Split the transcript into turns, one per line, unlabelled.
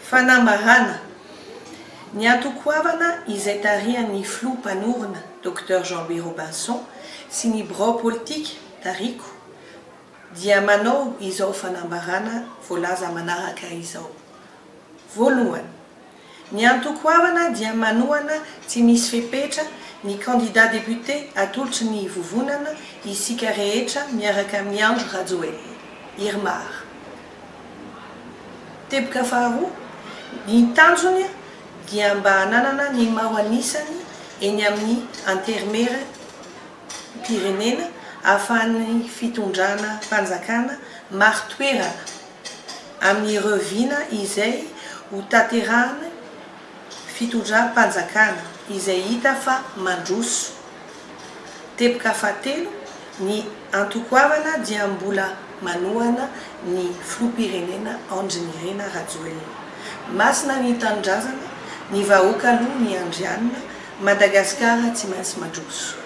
Fanambarana, Ny antoko Avana izay tarihan'ny filoha mpanorina Docteur Jean Louis Robinson sy ny birao politika tariko dia manao izao fanambarana voalaza manaraka izao. Voalohany, ny antoko Avana dia manohana tsy misy fepetra ny kandida député atolotry ny vovonana Isika Rehetra Miaraka amin'i Andry Rajoelina, Irmar. Teboka faharoa, ny tanjony dia mba hananana ny maro an'isany eny amin'ny Anterimieram-pirenena ahafahan'ny fitondrana mpanjakana marin-toerana amin'ireo vina izay ho tanterahan'ny fitondram-panjakana izay hita fa mandroso. Teboka fahatelo, ny antoko Avana dia mbola manohana ny filoham-pirenena Andry Nirina Rajoelina. Masina ny tanindrazana, ny vahoaka aloha ny andrianina, Madagasikara tsy maintsy mandroso.